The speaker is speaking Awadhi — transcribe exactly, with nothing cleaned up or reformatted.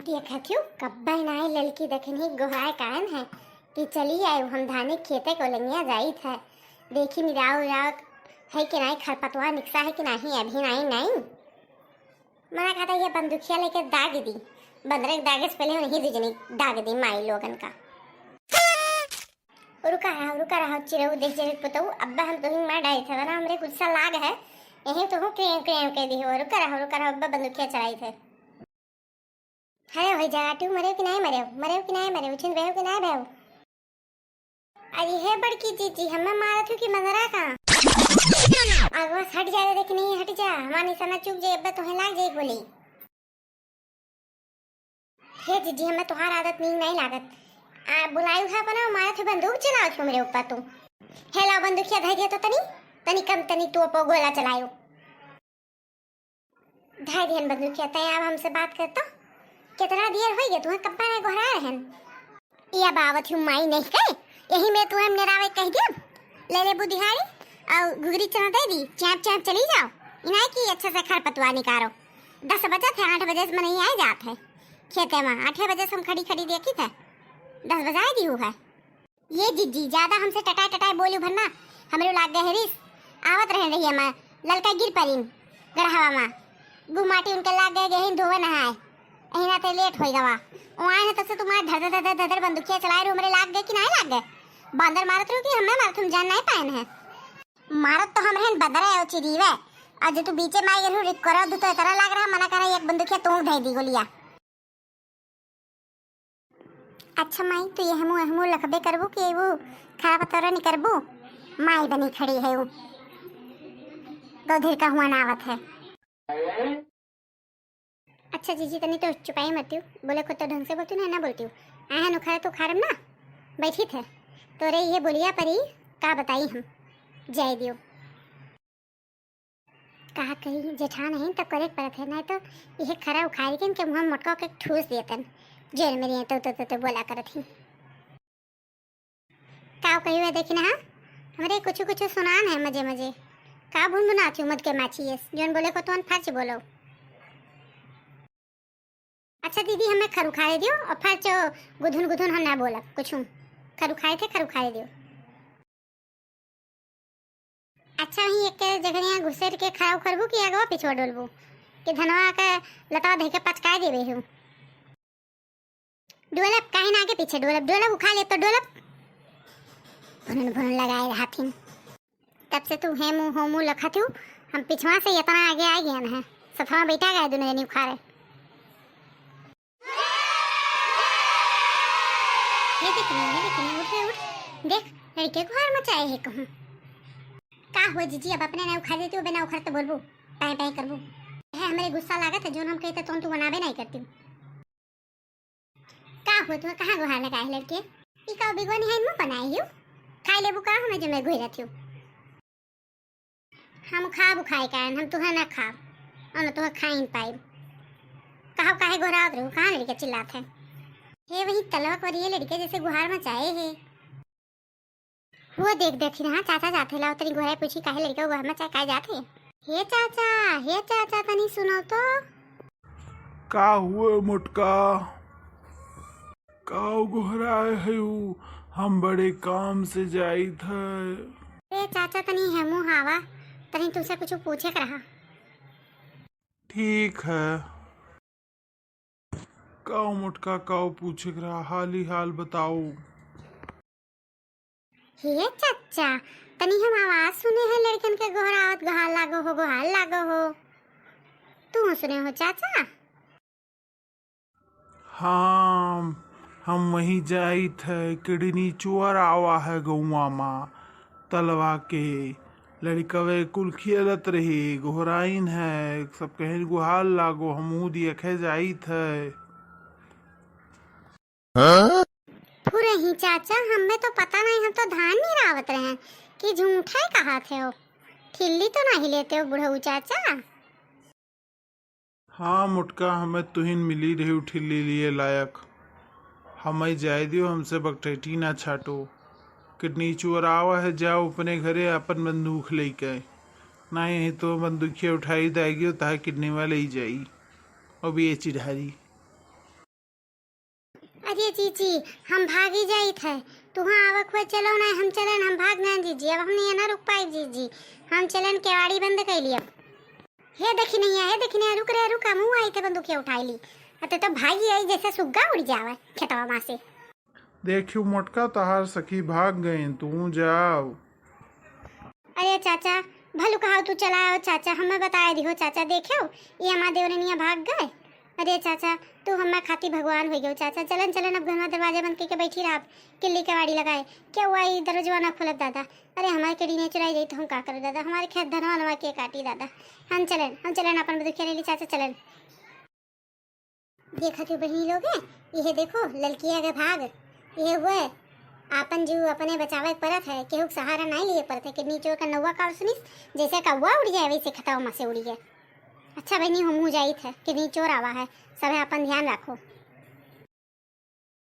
देखत हूँ, कब्बे नाई ललकी दखिनही गोहराए कायन है कि चली आए, हम धाने खेते को लंगिया जाइत है। देखी निराव उराव है कि नाई, खरपतवार निकसा है कि नाई, अभी नाई, नाई। मना कहता ये बंदूकिया लेके दाग दी, बंदरे के दागे से पहले उन्हीं दू जनी दाग दी माई लोगन का। रुका रहा, रुका रहा, चिरऊ देख जरे पुतऊ, अब्बा हम तुही मार डाली थे, वरना हमरे गुस्सा लाग है, यही तुहू क्रेम क्रेम कह दी हो। रुका रहा, रुका रहा, अब्बा बंदूकिया चलाई थे। अरे हो जा, तू मरे कि नाई मरे, मरे कि नाई मरे, उछिन भयो कि नाई भयो। अरे हे बड़की जीजी, हमें मारत हूँ कि मंदरा का? आगवा हट जा रे, देख नहीं, हट जा, हमार निशाना चूक जाए, अब्बा तुहे लाग जाए गोली। हे जीजी, हमें तुहार आदत नीक नहीं लागत। आ, बुलायु है अपना, मारत है बंदूक चलाओ छो मेरे ऊपर तू। हे लाओ बंदूकिया धर दिया तो तनी, तनी कम, तनी तू अपो गोला चलायो। धर दिहन बंदूकिया, तय अब हमसे बात कर तो। कितना देर होई गया, तुम्हें कब ना गोहरा रहन। या बावत हूँ माई नहीं कहे, यही में तुम्हें मेरावे कह दिया। ले ले बुधिहारी और घुघरी चना दे दी, चैप चैप चली जाओ। इनाई की अच्छे से खरपतवार निकालो। दस बजे थे, आठ बजे से मनई आए जात है खेते में। आठे बजे से हम खड़ी खड़ी देखी थे, दस बजाए दी है। ये जीजी, ज्यादा हमसे टटाए टटाए बोलू भरना, हमरे लाग गए है रिस। आवत रहे रही हमार ललका गिर परिन गढ़ावा मा, गुमाटी उनके लाग गए, गए धोवे नहाए, यही नाते लेट होई गवा। ओ आए न तब से तुम्हारे धर धर धर धर धर बंदूकिया चलाए रहो, हमरे लाग गए कि नहीं लाग गए? बंदर मारत रहो कि हमें मारत, हम जान नहीं पाए हैं। मारत तो हम रहन बदरे और चिरीवे, और जो तू बीचे माई गेलू रिक करो दू तो इतना लाग रहा, मना करा एक बंदूकिया तू धई दी गोलिया। अच्छा माई, तू ये हमू हमू लखबे करबू कि वो खराब तोरा नहीं करबू? माई बनी खड़ी है वो, गौधर का हुआ नावत है। अच्छा जीजी, तनी तो चुपाई मत दियो, बोले को तो ढंग से बोलती ना, ना बोलती हूँ। आए हैं उखाड़े तो उखाड़म ना, बैठी थे तोरे ये बोलिया परी, का बताई हम, जाए दियो। का कही जेठान है तो करे के पड़त है, नहीं तो यह खरा उखाड़ के इनके मुँह में मोटका के ठूस देतन, जेल में रहिए तो, तो, तो, तो बोला करत ही। का कही हुआ देखी ना, हाँ? हमरे कुछ कुछ सुनान है मजे मजे। का भुनभुनात हूँ मद के माछी है, जौन बोले को तुहन फर्ज बोलो। अच्छा दीदी, हमें खर उखाड़े दियो और फर्ज गुधुन गुधुन हम ना बोलब कुछ। खर उखाड़े थे, खर उखाड़े दियो। अच्छा, वहीं एक जगह यहाँ घुसेर के खड़ा करबू कि आगवा पिछवा डोलबू कि धनवा के लतवा धइ के पचकाए देबे हूँ। डोलब, काहे ना आगे पीछे डोलब, डोलब उखा ले तो डोलब। भुनन भुनन लगाए रहथिन। तब से तू हेमू होमू लखत हूँ, हम पिछवा से इतना आगे आ गए हैं, सथवा बैठा गए दोनों जनी उखाड़े। ये देख नी, ये देख नी, उठ रे, उठ। देख, लड़के गुहार मचाए है कहूँ। का हुआ जीजी, अब अपने ना उखाड़ देती हो, बिना उखाड़ तो बोलबू, पाए पाए करबू। है, हमरे गुस्सा लागत है, जोन हम कहते तोन तू बनाबे नहीं करती। का हुआ, तू कहाँ गुहार लगाए है लड़के? ई का बिगवा निहाई मुँह बनाए हो? खाई लेबू का हमें जो मैं घुरत हूँ? हम खाब खाए कान, हम तुहे ना खाब, और न तुहे खाइन पाइब। कहो काहे गोहरावत रहू, कहाँ लड़के चिल्लात है? हे वही तलवा पर ये लड़के जैसे गुहार मचाए है। वो देख देखी ना, चाचा जाते लाओ तनी गोहराए पूछी काहे लड़के गुहार मचाए काहे जात है? हे चाचा, हे चाचा तनी सुनो तो। का हुए मोटका? का गोहराए है ऊ? हम बड़े काम से जाइत है। ए चाचा, तनी हेमू आवा, तनी तुमसे कुछ पूछे के रहा। ठीक है। का मोटका, का पूछे के रहा? हाली हाल बताओ। हे चच्चा, तनी हम आवाज सुने हैं लड़कन के गोहरावत, "गोहार लागो हो, गोहार लागो हो।" तू सुने हो चाचा? हाँ, हम वहीं जाइत है, किडनी चोर आवा है गौवा मा, तलवा के लड़कवे कुल खेलत रहे, गोहराइन है, सब कहें, "गोहार लागो, हमहू दियखे जाइत है।" फुरही चाचा, हमें तो पता नहीं, हम तो धान निरावत रहे कि झूठे कहा थे हो। ठिल्ली तो नहीं लेते हो बुढ़ऊ चाचा? हाँ मोटका, हमें तुहिन मिली रही ठिल्ली लिए लायक। हमें जाए दियो, हमसे बकटैटी ना छाटो। किडनी चोर आवा है, जाओ अपने घरे अपन बंदूक लेके। ना यही तो बंदूकिया उठाई दाएगी, तहा किडनी वाले ही जाई। और भी ये चिढ़ारी। जीजी, हम भागी जाइत है, तुहाँ आवक हुआ चलो ना, हम चलन, हम भाग जाएन जीजी, अब हम नहीं ना रुक पाई जीजी, हम चलन, केवाड़ी बंद कर लिया। हे दखिनैया, हे दखिनैया, रुक रे, रुक, हमहू आई थे बंदूकिया उठाई ली। अते तो भागी आई जैसे सुग्गा उड़ जावे खेतवा मा से। देखियो मोटका, तहार सखी भाग गईन, तू जाओ। अरे चाचा, भलू कहाओ तू चला आओ चाचा, हमें बताए दिहो चाचा, देखियो ये हमार देवरनिया भाग गए। अरे चाचा, तू हमें खाती भगवान हो गयो चाचा, चलन चलन अब घरवा दरवाजा बंद करके बैठी रहब, किल्ली केवाड़ी लगाए, केहू आई दरवाजवा ना खोलब दादा। अरे हमारे केड़ी नहीं चुराई जाई तो हम का करो दादा, हमारे खेत धनवा नवा के काटी दादा। हम चलन, हम चलन अपन बंदूकिया ले ली चाचा, चलन। देखत हो बहिनी लोग, इहे देखो ललकिया के भाग, इहे हुए आपन जीव अपने बचावे के परत है, केहू के सहारा नहीं लिए परत है। किडनी चोर का नौवा का सुनिस, जैसे कौवा उड़ जाए वैसे खेतवा मा से उड़ी है। अच्छा बहिनी, हमहू जाइत है, किडनी चोर आवा है, सभे अपन ध्यान रखो।